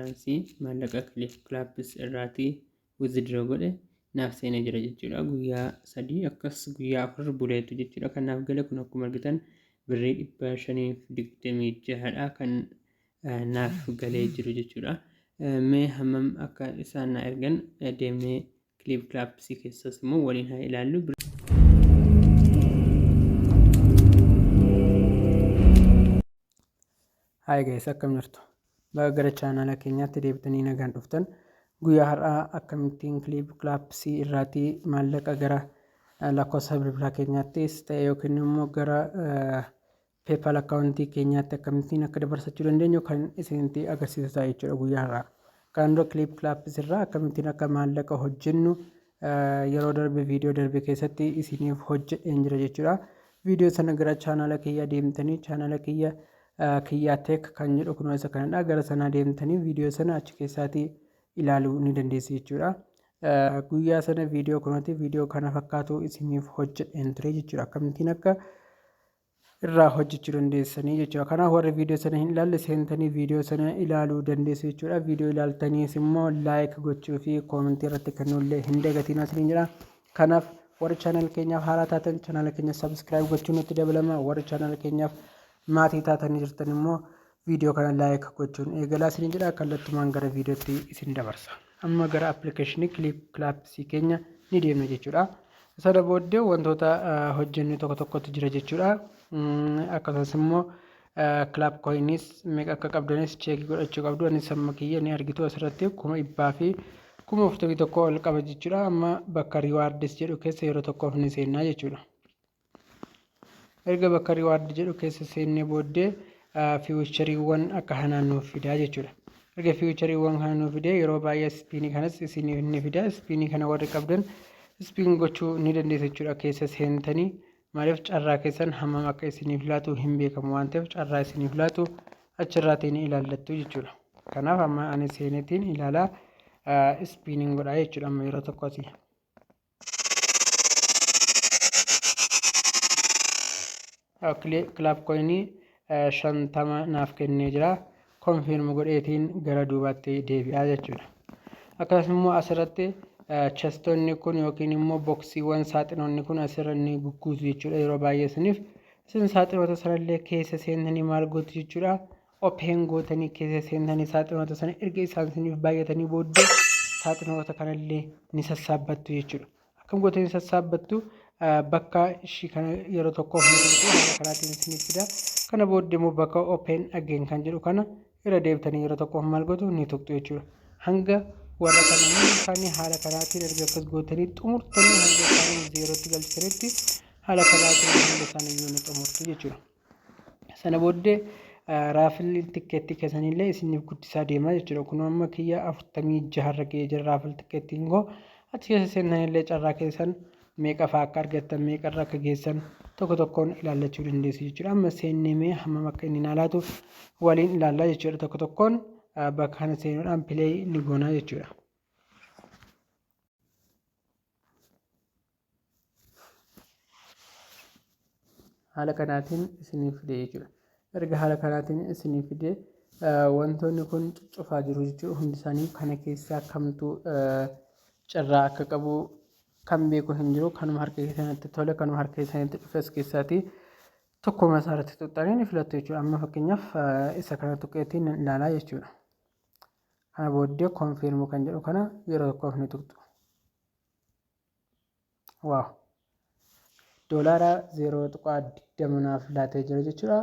Baalaansii maallaqa Clip Claps irraatii withdraw godhe naaf seenee jira jechuudha. Guyyaa 3 akkas guyyaa 4 buleetu jechuudha. Kan naaf gale kun akkuma argitan birrii 526 dha kan naaf galee jiru jechuudha. Mee hammam akka isaan na ergan deemnee Clip Claps keessas immoo waliin haa ilaallu. Hi guys, akkam jirtu? Baga gara chaanaala keenyaatti deebitanii nagaan dhuftan. Guyyaa har'aa akkamittiin Clip Claps irraatii maallaqa gara lakkoofsa bilbilaa keenyaattis ta'e yookiin immoo gara PayPal akkaawuntii keenyaatti akkamittiin akka dabarsachuu dandeenyu kan isinitti agarsiisu ta'a jechuudha guyyaa har'aa. Kanaan dura Clip Claps irraa akkamittiin akka maallaqa hojjennu yeroo darbe viidiyoo darbe keessatti isiniif hojjedheen jira jechuudha. Viidiyoo sana gara chaanaala kiyyaa deemtanii chaanaala kiyya Kiyyaa Tech kan jedhu kunoo isa kanadha. Gara sanaa deemtanii viidiyoo sana achi keessaatii ilaaluu ni dandeessu jechuudha. Guyyaa sana viidiyoo kunooti viidiyoo kana fakkaatu isiniif hojjedheen ture jechuudha. Akkamittiin akka irraa hojjechuu dandeessanii jechuudha. Kanaaf warri viidiyoo sana hin ilaalle seentanii viidiyoo sana ilaaluu dandeessu jechuudha. Viidiyoo ilaaltaniis immoo laayik gochuu fi koomentii irratti kennuullee hin dagatinaa isiniin jedha. Kanaaf warri chaanal keenyaaf haaraa taatan chaanala keenya sabiskiraayib gochuun nutti dabalama. Warri chaanala keenyaaf maatii taatanii jirtan immoo viidiyoo kana laayik gochuun eegalaa isiniin jedha. Kallattumaan gara viidiyootti isin dabarsa. Amma gara appilikeeshinii Clip Claps keenya ni deemna jechuudha. Sana booddee wantoota hojjennu tokko tokkotu jira jechuudha. Akkasumas immoo Clap Coinis meeqa akka qabdanis cheekii godhachuu qabdu. Anis amma kiyya ni argitu asirratti 141,000 ol qaba jechuudha. Amma bakka rewards jedhu keessa yeroo tokkoof ni seennaa jechuudha. Erga bakka reward jedhu keessa seennee booddee fiiwuchariiwwan akka kanaan nuuf fidaa jechuudha. Erga fiiwuchariiwwan kana nuuf fidee yeroo baay'ee ispiinii kanas isiniif ni fida. Ispiinii kana warri qabdan ispiin gochuu ni dandeessu jechuudha keessa seentanii. Maaliif carraa keessan hammam akka isiniif laatu hin beekamu waan ta'eef carraa isiniif laatu achirraatii ni ilaallattu jechuudha. Kanaaf amma ani seeneetiin ilaalaa ispiiniin godhaa jechuudha amma yeroo tokko asii. Kilaap koyinii 50 naaf kennee jira. Konfiirm godheetiin gara duubaatti deebi'aa jechuudha. Akkasumas immoo asirratti chestoonni kun yookiin immoo boksiiwwan saaxinoonni kun asirra ni gugguutu jechuudha yeroo baay'ee isiniif. Isin saaxinoota sanallee keessa seentanii maal gootu jechuudha. Open gootanii keessa seentanii saaxinoota sana erga isaan isiniif baay'atanii booddee saaxinoota kanallee ni sassaabbattu jechuudha. Akkam gootanii sassaabbattu? Bakka ishii kana yeroo tokkoof ni tuqxu, haala kanaatiin isiniif fida. Kana booddee immoo bakka open again kan jedhu kana irra deebitanii yeroo tokkoof maal gootu ni tuqxu jechuudha. Hanga warra kana hundi isaanii haala kanaatiin erga akkas gootanii xumurtanii hanga isaanii zeerootti galchitanitti haala kanaatiin hunda isaaniiyyuu ni xumurtu jechuudha. Sana booddee raafilli tikkeettii keessanillee isiniif guddisaa deema jechuudha. Kun amma kiyya 46 irra ga'ee jira raafil tikkeettiin koo. Achi keessa seentanillee carraa keessan meeqa fa'aa akka argattan meeqa irra akka geessan tokko tokkoon ilaallachuu dandeessu jechuudha. Amma seennee mee hammam akka inni naa laatu waliin ilaallaa jechuudha. Tokko tokkoon bakka kana seenuudhaan pileey ni goonaa jechuudha. Haala kanaatiin isinii fide jechuudha. Erga haala kanaatiin isinii fide wantoonni kun cuccufaa jiru jechuudha. Hundi isaanii kana keessaa kamtu carraa akka qabu kan beeku hin jiru. Kanuma harka keessanitti tole, kanuma harka keessanitti dhufe as keessaati tokkuma isaa irratti tuqxanii ni filattu jechuudha. Amma fakkeenyaaf isa kana tuqeetiin nan ilaalaa jechuudha. Kana booddee konfiirmuu kan jedhu kana yeroo tokkoof ni tuqxu. Waaw! Doolaara 0.20 naaf laatee jira jechuudha.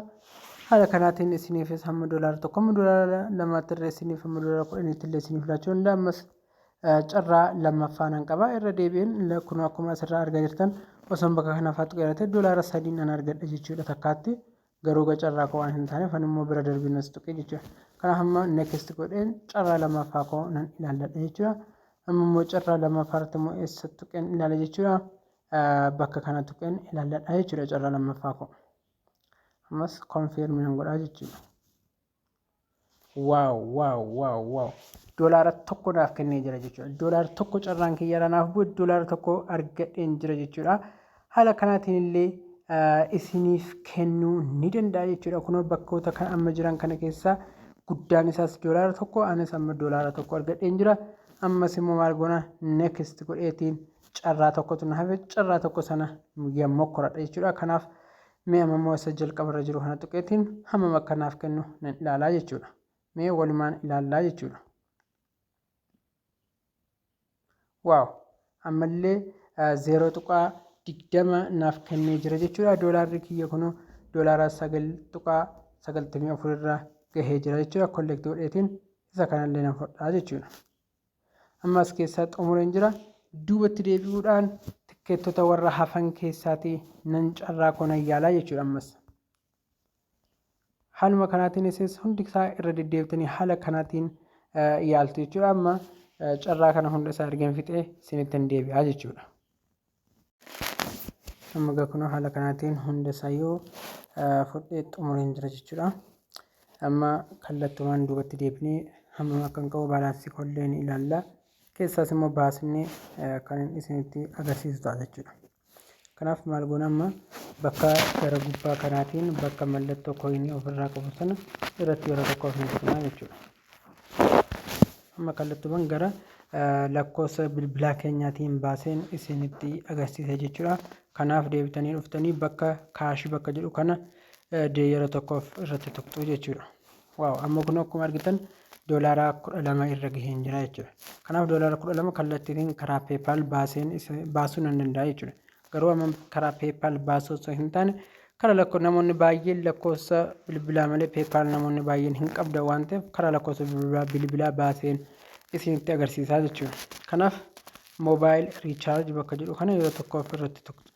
Haala kanaatiin isiniifis hamma doolaara tokko hamma doolaara lamaatti irra isiniif hamma doolaara kudhaniitti illee isiniif laachuu danda'a. Ammas carraa lammaffaa nan qaba. Irra deebi'een kun akkuma asirraa argaa jirtan osoon bakka kana fa'aa tuqeera ta'e doolaara 3 nan argadha jechuudha takkaatti. Garuu egaa carraa koo waan hin taaneef ani immoo bira darbiin as tuqe jechuudha. Kanaaf amma next godheen carraa lammaffaa koo nan ilaalladha jechuudha. Amma immoo carraa lammaffaa irratti immoo eessa tuqeen ilaala jechuudha. Bakka kana tuqeen ilaalladha jechuudha carraa lammaffaa koo. Ammas confirm nan godhaa jechuudha. Waaw waaw waaw waaw doolaara tokko naaf kennee jira jechuudha. Doolaara tokko carraan kiyyarraa naaf bu'e doolaara tokko argadheen jira jechuudha. Haala kanaatiin illee isiniif kennuu ni danda'a jechuudha. Kunoo bakkoota kan amma jiran kana keessaa Guddaan isaas $1, anis amma $1 argadheen jira. Ammas immoo maal goona? Next godheetiin carraa tokkotu na hafe, carraa tokko sana yommuu koradha jechuudha. Kanaaf mee amma immoo isa jalqabarra jiru kana tuqeetiin hammam akka naaf kennu nan ilaalaa jechuudha. Mee walumaan ilaallaa jechuudha. Wow! Ammallee 0.20 naaf kennee jira jechuudha. Doolaarri kiyya kunuu $9.94 irra gahee jira jechuudha. Collect godheetiin isa kanallee nan fudhaa jechuudha. Amma as keessaa xumureen jira. Duubatti deebi'uudhaan tikkeettota warra hafan keessaatii nan carraa koo nan yaalaa jechuudha ammas. Haaluma kanaatiin isinis hundi isaa irra deddeebitanii haala kanaatiin yaaltu jechuudha. Amma carraa kana hunda isaa ergan fixee isinitti hin deebi'aa jechuudha. Amma egaa kunoo haala kanaatiin hunda isaayyuu fudhee xumureen jira jechuudha. Amma kallattumaan duubatti deebinee hammam akka hin qabu baalaansii koollee ni ilaalla. Keessaas immoo baasnee kan inni isinitti agarsiisu ta'a jechuudha. Kanaaf maal goona? Amma bakka gara gubbaa kanaatiin bakka mallattoo coinii ofirraa qabu sana irratti yeroo tokkoof ni tuqnaa jechuudha. Amma kallattumaan gara lakkoofsa bilbilaa keenyaatiin baaseen isinitti agarsiisa jechuudha. Kanaaf deebitanii dhuftanii bakka cash bakka jedhu kana yeroo tokkoof irratti tuqxu jechuudha. Wow, amma kun akkuma argitan $12 irra gaheen jira jechuudha. Kanaaf $12 kallattiitiin karaa PayPal baaseen baasuu nan danda'a jechuudha. Garuu amma karaa PayPal baasuu osoo hin taane karaa lakkoo namoonni baay'een lakkoofsa bilbilaa malee PayPal namoonni baay'een hin qabdan waan ta'eef karaa lakkoofsa bilbilaa baaseen isinitti agarsiisaa jechuudha. Kanaaf mobile recharge bakka jedhu kana yeroo tokkoof irratti tuqxu.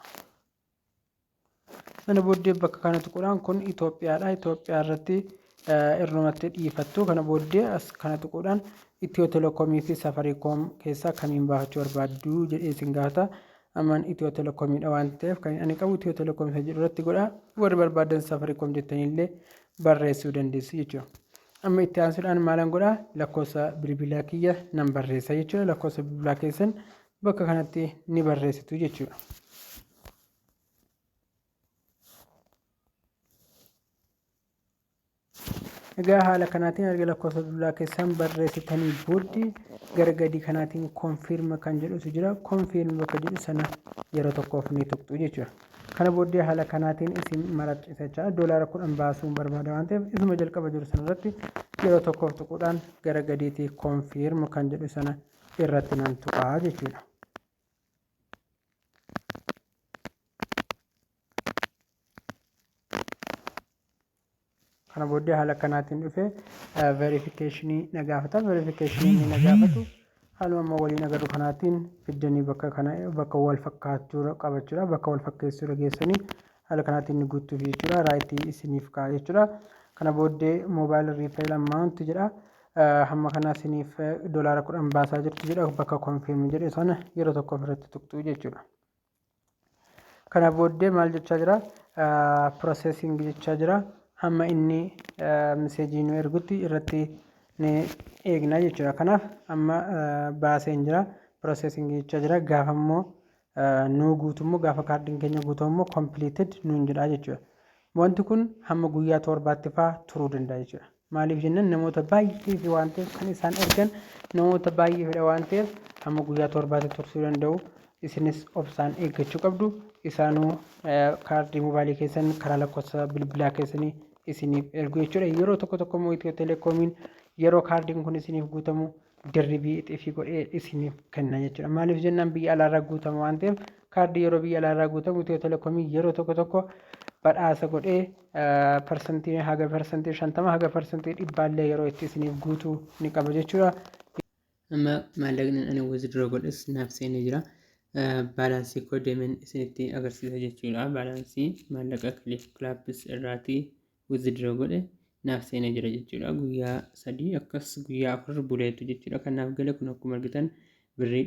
Sana booddee bakka kana tuquudhaan kun Itoophiyaadha. Itoophiyaa irratti irrumatti dhiifattu. Kana booddee as kana tuquudhaan Itiyoo Telekoomii fi Safarikoom keessaa kamiin baafachuu barbaaddu jedhee isin gaafata. Ammaan Itiyoo Telekoomiidha waan ta'eef kan ani qabu Itiyoo Telekoom isa jedhu irratti godha. Warri barbaadan Safarikoom jettaniillee barreessuu dandeessu jechuudha. Amma itti aansuudhaan maalan godhaa? Lakkoofsa bilbilaa kiyya nan barreessa jechuudha. Lakkoofsa bilbilaa keessan bakka kanatti ni barreessitu jechuudha. Egaa haala kanaatiin erga lakkoofsa bilbilaa keessan barreessitanii booddee gara gadii kanaatiin confirm kan jedhutu jira. Confirm bakka jedhu sana yeroo tokkoof ni tuqxu jechuudha. Kana booddee haala kanaatiin isin maraccisa jechuudha. $10 baasuun barbaada waan ta'eef isuma jalqaba jiru sanarratti yeroo tokkoof tuquudhaan gara gadiitii confirm kan jedhu sana irratti nan tuqaa jechuudha. Kana booddee haala kanaatiin dhufe verificationii na gaafata. Verificationii inni na gaafatu haaluma amma waliin agarru kanaatiin fiddanii bakka kana bakka wal fakkaachuu qabachuudha. Bakka wal fakkeessuudha geessanii haala kanaatiin ni guutuuf jechuudha. Rightii isiniif ka'a jechuudha. Kana booddee mobile refill amount jedha. Hamma kana isiniif $10 baasaa jirtu jedha. Bakka confirm jedhe sana yeroo tokko ofirratti tuqxu jechuudha. Kana booddee maal jechaa jira? Processing jechaa jira. Hamma inni messageii nu ergutti irratti ni eegna jechuudha. Kanaaf amma baaseen jira. Processing jechaa jira. Gaafa immoo nuu guutummoo, gaafa kaardiin keenya guutamu immoo completed nuun jedha jechuudha. Wanti kun hamma guyyaa 7tti fa'aa turuu danda'a jechuudha. Maaliif jennaan namoota baay'eef waan ta'eef, kan isaan ergan namoota baay'eefidha waan ta'eef hamma guyyaa 7tti tursuu danda'u. Isinis obsaan eeggachuu qabdu. Isaanuu kaardii mobaayilii keessan karaa lakkoofsa bilbilaa keessanii isiniif ergu jechuudha. Yeroo tokko tokko immoo Itiyoo Telekoomiin yeroo kaardiin kun isiniif guutamu dirribii ixifii godhee isiniif kenna jechuudha. Maaliif jennaan biyya alaarraa guutama waan ta'eef kaardii yeroo biyya alaarraa guutamu Itiyoo Telekoomii yeroo tokko tokko badhaasa godhee parsantii haga 50% haga 100%llee yeroo itti isiniif guutuu ni qaba jechuudha. Amma maallaqni ani withdraw godhes naaf seenee jira. Baalaansii koo deemeen isinitti agarsiisa jechuudha. Baalaansii maallaqa Clip Claps irraatii withdraw godhe naaf seenee jira jechuudha. Guyyaa 3 akkas guyyaa 4 buleetu jechuudha. Kan naaf gale kun akkuma argitan birrii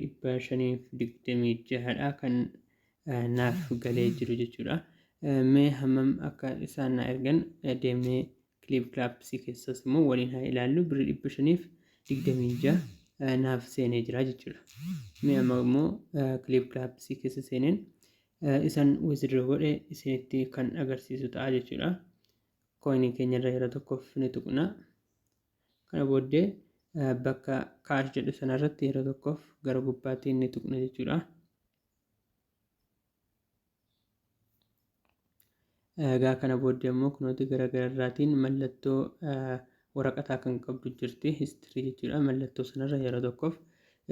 526dha kan naaf galee jiru jechuudha. Mee hammam akka isaan na ergan deemnee Clip Clapsii keessas immoo waliin haa ilaallu. Birrii 526 naaf seenee jira jechuudha. Mee amma immoo Clip Clapsii keessa seeneen isan withdraw godhe isinitti kan agarsiisu ta'a jechuudha. Coinii keenya irra yeroo tokkoof ni tuqna. Kana booddee bakka cash jedhu sanarratti yeroo tokkoof gara gubbaatti inni tuqna jechuudha. Egaa kana booddee immoo kunooti gara gararraatiin mallattoo waraqataa kan qabdu jirti, history jechuudha. Mallattoo sanarra yeroo tokkoof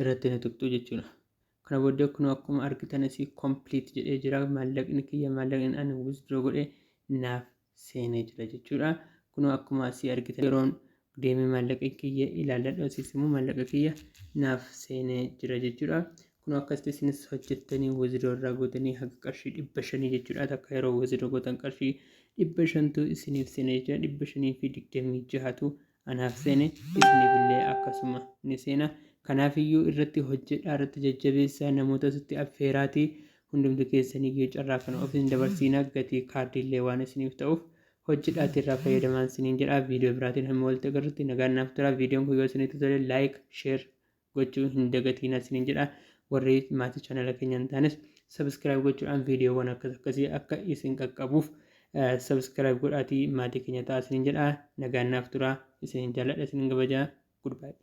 irratti ni tuqxu jechuudha. Kana booddee kunoo akkuma argitan asii complete jedhee jira. Maallaqni kiyya, maallaqni ani withdraw godhe naaf seenee jira jechuudha. Kunoo akkuma asii argitan yeroon deemee maallaqa kiyya ilaalladhu, asiis immoo maallaqa kiyya naaf seenee jira jechuudha. Kunoo akkasitti isinis hojjettanii withdraw irraa gootanii haga qarshii 500 jechuudha. Takka yeroo withdraw gootan qarshii 500tu isiniif seena jechuudha. 526tu anaaf seene, isiniif illee akkasuma ni seena. Kanaafiyyuu irratti hojjedhaa, irratti jajjabeessaa, namoota asitti affeeraatii hundumti keessaniyyuu carraa kana of hin dabarsiinaa, gatii kaardiillee waan isiniif ta'uuf hojjedhaati irraa fayyadamaan isiniin jedha. Viidiyoo biraatiin hamma walitti agarrutti nagaan naaf tura. Viidiyoon kun yoo isinitti tole like, share gochuu hin dagatiinaa isiniin jedha. Warri maatii chaanala keenya hin taanes subscribe gochuudhaan viidiyoowwan akkas akkasii akka isin qaqqabuuf subscribe godhaatii maatii keenya ta'aa isiniin jedha. Nagaan naaf tura. Isiniin jaalladha, isiniin kabajaa. Goodbye.